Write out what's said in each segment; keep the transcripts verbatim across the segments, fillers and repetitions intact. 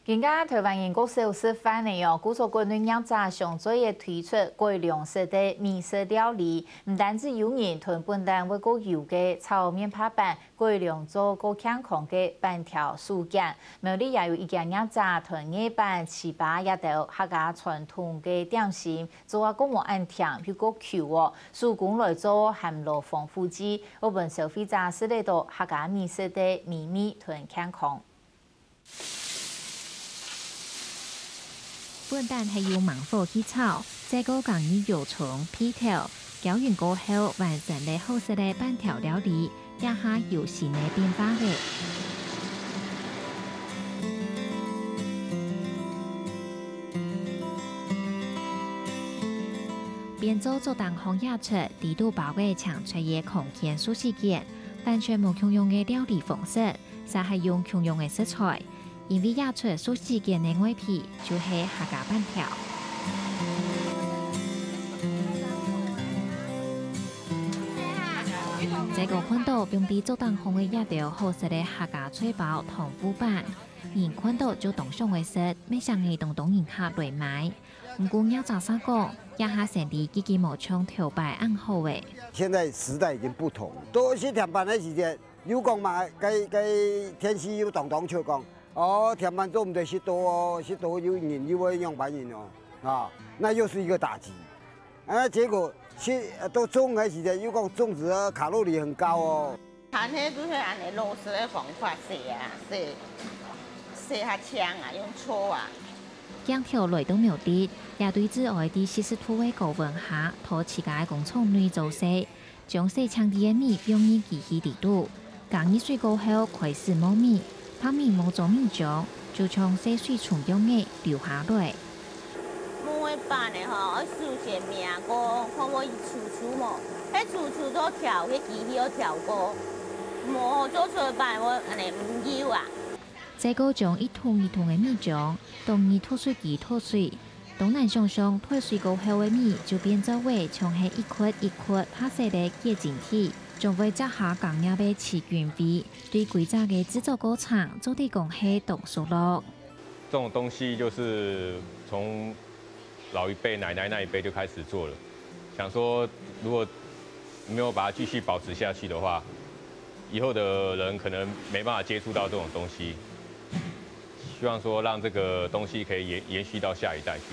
今下臺灣人較少食飯了喲，故所國內業者相繼仔推出改良式个美食料理，毋單止有人同本旦會較有个炒麵帕粄，改良做較健康个粄條、薯捲。苗栗也有一家業者同艾粄、糍粑這兜客家傳統个點心，做啊較無恁甜又較Q哦，手工來做，含落防腐劑，愛分消費者食得到客家美食个美味同健康。 本旦係用猛火去炒，再過加入油蔥、蓖頭，攪勻過後，完成了好食个粄條料理，這下有新个變化了。變做桌頂項這齣，裡肚包个淨出个康健壽司卷，完全無共樣个料理方式。 煞係用共樣个食材，因為這齣壽司卷个外皮就係客家粄條。再過看到放在桌頂項个這兜好食个客家菜包糖芋粄，人看到就當想愛食，乜吸引當多人客來買。毋過業者儕講，這下生理已經無像頭擺恁好了。現在時代已經不同，都食甜粄个時節， 有講嘛，該該電視有當當就講，哦，甜粄做毋得食多哦，食多有人又會仰般人哦，啊，那又是一個打擊。啊，結果食到粽个時節又講粽子啊卡路里很高哦。還係都係恁樣老式个方法食啊，食食較香啊，用炒啊。鏡頭來到苗栗，這對子哀在四十度个高溫下，在自家个工廠內做事。 將洗淨个米放入機器裡肚，加熱水過後開始磨米，白米無做米漿，就像洗水沖樣仔流下來。無个粄个吼，愛首先命過，看會粗粗無？該粗粗做調，該機器愛調過，無做出來粄會恁樣毋幼啊。再過將一桶一桶个米漿，倒入脫水機脫水， 當難想像，脫水過後个米就變做會像係一窟一窟白色个結晶體，將會接下加入个細菌位，對規隻个製作過程做得講係當熟絡。這種東西就是從老一輩、奶奶那一輩就開始做了，想說如果沒有把它繼續保持下去的話，以後的人可能沒辦法接觸到這種東西。 希望說讓這個東西可以延延續到下一代去。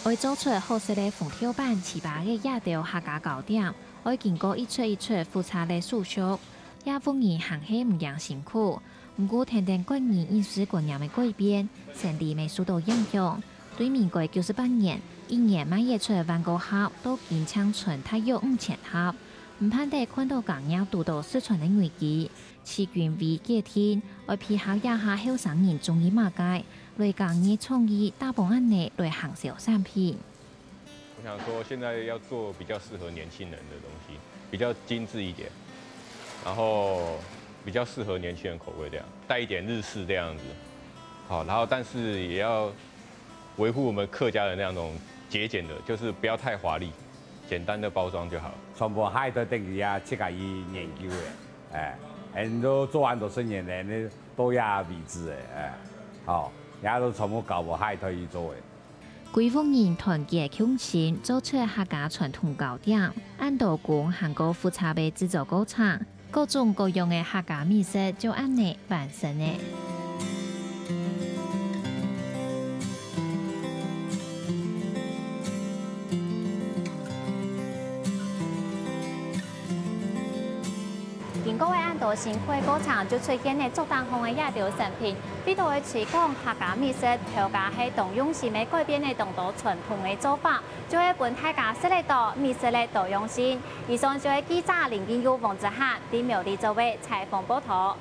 愛做出好食个紅豆粄、糍粑个這兜客家糕點，愛經過一齣一齣複雜个手續，這屋人還係毋驚辛苦。毋過，跈等國人飲食觀念个改變，生理乜受到影響。 對民國九十八年，一年賣得出萬過盒到今淨賰大約五千盒。毋盼得看到加入堵著失傳个危機，市軍委決定愛配合這下後生人中意麼个，來加入創意，打幫恁呢來行銷產品。我想說，現在要做比較適合年輕人的東西，比較精緻一點，然後比較適合年輕人口味這樣，帶一點日式這樣子。好，然後但是也要維護我們客家的那種節儉的，就是不要太華麗，簡單的包裝就好。全部下都等於啊，自家去研究个，哎，恁多做恁多十年了，你到這為止个，哎，好，也都全部交分下頭去做个。歸屋人團結共心，做出客家傳統糕點，恁多工還過複雜个製作過程， 各種各樣个客家美食就恁呢完成了。經過了恁多辛苦个過程，就出現了桌頂項个這兜產品。為著愛推廣客家美食，頭家係當用心个改變了當多傳統个做法， 就係分大家食得到美食个多樣性。以上就係記者林金佑、黃子涵在苗栗做个採訪報導。